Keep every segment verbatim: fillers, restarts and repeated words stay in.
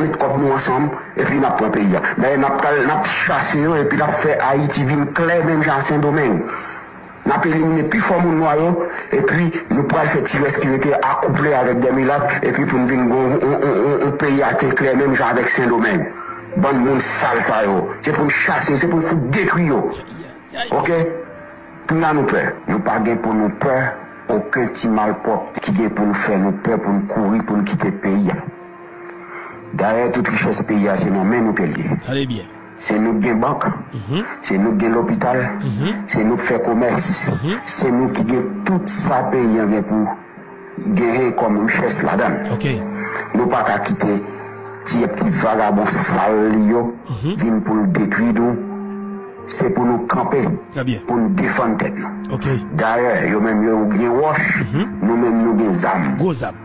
Met kòb nou ansanm, epi n ap pran peyi a. Dayè, n ap pral, n ap chase yo, epi n ap fè Ayiti vin klè menm jan a Sendomeng. N ap elimine pi fò moun nwa yo, epi nou pral fè ti rès ki rete akouple avèk dè milat, epi pou n vin gon yon, yon, yon, yon peyi a te klè menm jan avèk Sendomeng. Bann moun sal sa yo. Se pou n chase yo, se pou n fout detwi yo. Ok? Kounye a nou pè. Nou pa gen pou nou pè okenn ti malpwòpte ki gen pou nou fè nou pè pou n kouri, pou n kite peyi a. Dayè, tout richès peyi a, se nan men nou ke l ye. Tande byen. Se nou k gen bank, se nou k gen lopital, se nou k fè komès, se nou ki gen tout sa peyi an gen pou genyen kòm richès ladan l. Nou pa ka kite ti, ti vagabon sal li yo vin pou l detwi nou. Se pou nou kanpe, pou n defann tèt nou. Dayè, yo menm yo gen wòch, nou menm nou gen zam.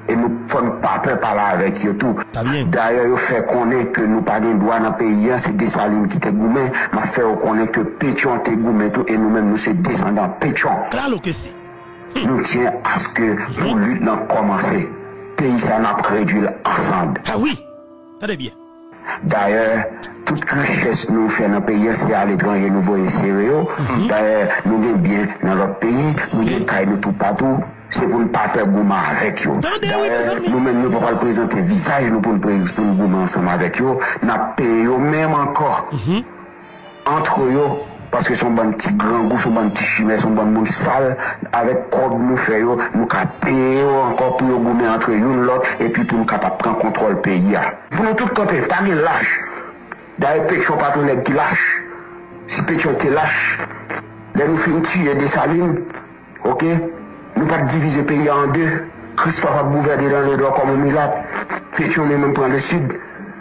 E nou fò n pa pè pale avèk yo tou. Dayè, yo fè konnen ke nou pa gen dwa nan peyi an, se Desalin ki te goumen. M ap fè yo konnen ke Petyon te goumen tou, e nou menm nou se desandan Petyon. Nou tyen aske pou lit lan kòmanse. Peyi sa n ap redwi l an sand. Ah wi! Tande byen. Dayè, tout richès nou fè nan peyi an, se aletranje nou voye sere yo. Dayè, nou gen byen nan lòt peyi, nou gen kay nou toupatou. Se pou n pa pè goumen avèk yo. Dayè, nou menm nou pa pral prezante vizaj nou pou n pre- pou n goumen ansanm avèk yo. N ap peye yo menm ankò. Antre yo, paske se yon bann ti grangou, se yon bann ti chimè, se yon bann moun sal. Avèk kòb nou fè yo, nou ka peye yo ankò pou yo goumen antre youn lòt, epi pou nou kapab pran kontwòl peyi a. Pou nou tout kanpe, pa gen lach. Dayè, Petyon pa t yon nèg ki lach. Si Petyon te lach, lè nou fin tiye Desalin, ok, nou pa t divize peyi a an de. Christophe ap gouvène nan Ledò kòm yon milat. Petyon li menm pran Lesid.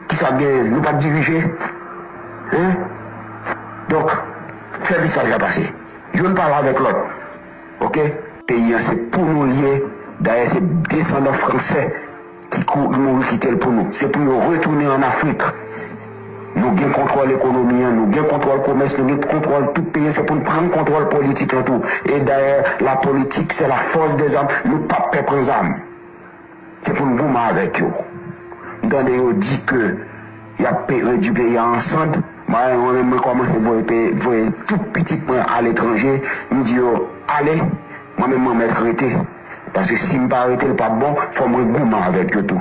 Kisa k genyen? Nou pa t dirije. Hein? Donk, fè mesaj la pase. Youn pale avèk lòt. Ok? Peyi an se pou nou l ye. Dayè, se desandan fransè ki kou- mouri kite l pou nou. Se pou yo retounen ann Afrik. Nou gen kontwòl ekonomi an, nou gen kontwòl komès, nou gen kontwòl tout peyi an. Se pou n pran kontwòl politik lan tou. E dayè, la politique, c'est la force des armes. Nou p ap pè pran zam. Se pou n goumen avèk yo. M tande yo di ke y ap pe- redwi peyi a an sand. Mwen menm, mwen kòmanse voye pe- voye tout pitit mwen aletranje. M di yo, ale, mwen menm mwen mèt rete. Paske si m pa rete, l p ap bon, fò mwen goumen avèk yo tou.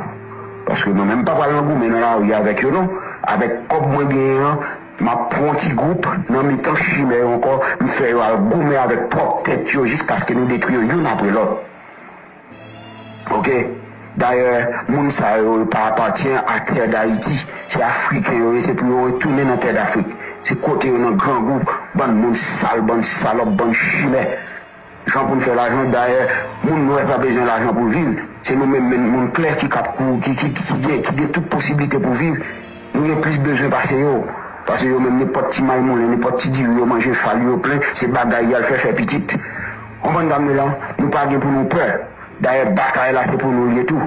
Paske mwen menm m pa pral nan goumen nan lari avèk yo non. Avèk kòb mwen genyen an, m ap pran yon ti gwoup nan mitan chimè yo ankò, m fè yo al goumen avèk pwòp tèt yo jiskaske nou detwi yo youn apre lòt. Ok? Dayè, moun sa yo, yo pa apatyen a tè Dayiti. Se Afriken yo ye, se pou yo retounen nan tè Dafrik. Se kote yo nan grangou, bann moun sal, bann salòp, bann chimè. Jan pou n fè lajan, dayè, moun nwè pa bezwen lajan pou l viv. Se nou menm, menm moun klè ki kap kou- ki, ki, ki, ki gen, ki gen tout posiblite pou viv. Nou gen plis bezwen pase yo. Paske yo menm, nenpòt ti may moulen, nenpòt ti diri yo manje, fal yo plen, se bagay y al fè, fè pitit. Konprann sa m di w lan? Nou pa gen pou nou pè. Dayè, batay la se pou nou l ye tou.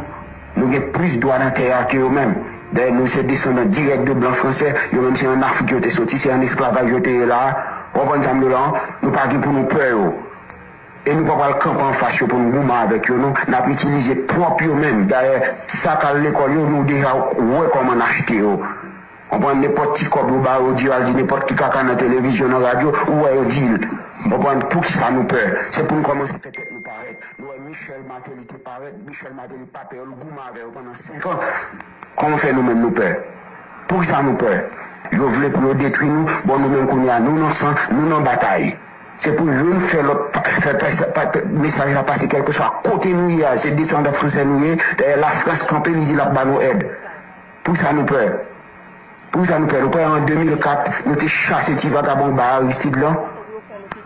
Nou gen plis dwa nan tè a ke yo menm. Dayè, nou se desandan dirèk de blan fransè, yo menm se ann Afrik yo te soti, se ann esklavaj yo te ye la a. Ou konprann sa m di w lan? Nou pa gen pou nou pè yo. E nou pa pral kanpe anfas yo pou n goumen avèk yo non. N ap itilize pwòp yo menm. Dayè, sa k al lekòl yo, nou deja wè kòman n achte yo. Konprann, nenpòt ti kòb yo ba yo, di yo al di nenpòt ki kaka nan televizyon, nan radyo, ou wè yo di l. Konprann, poukisa nou pè? Se pou n kòmanse fè tèt nou parèt. Nou wè Michel Martelly te parèt, Michel Martelly pa pè yo, l goumen avè yo pandan senk an. Kòman fè nou menm nou pè? Poukisa nou pè? Yo vle pou yo detwi nou, bon, nou menm kounye a, nou nan san, nou nan batay. Se pou youn fè lòt pa- fè, fè, fè, fè mesaj la pase kèlkeswa kote nou ye a, se desandan fransè nou ye, dayè Lafrans kanpe, li di l ap ba nou èd. Poukisa nou pè? Poukisa nou pè? Nou pè an de mil kat, nou te chase ti vagabon ba Aristide lan.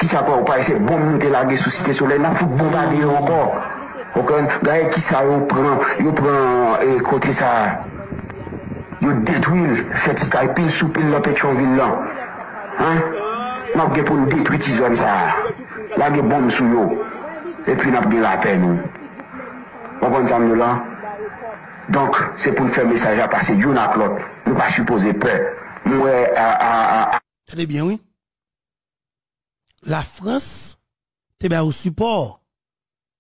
Kisa k wè ou pa wè se bonm nou te lage sou Site Solèy, n ap fout bonbade yo ankò. Ou konprann? Gade kisa yo pran, yo pran, eh, kote sa a. Yo detwi l, fè ti kay pil sou pil nan Petyonvil lan. Hein? N ap gen pou n detwi ti zòn sa a. Lage bonm sou yo. Epi n ap gen lapè nou. Ou konprann sa m di w lan? Donk, se pou n fè mesaj la pase youn ak lòt. Nou pa sipoze pè. M wè a, a, a, a. Tande byen, wi. Lafrans te ba yo sipò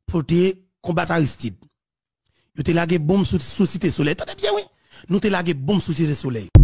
pou te konbat Aristide. Yo te lage bonm sou, sou Site Solèy. Tande byen, wi. nou te lage bonm sou Site Solèy.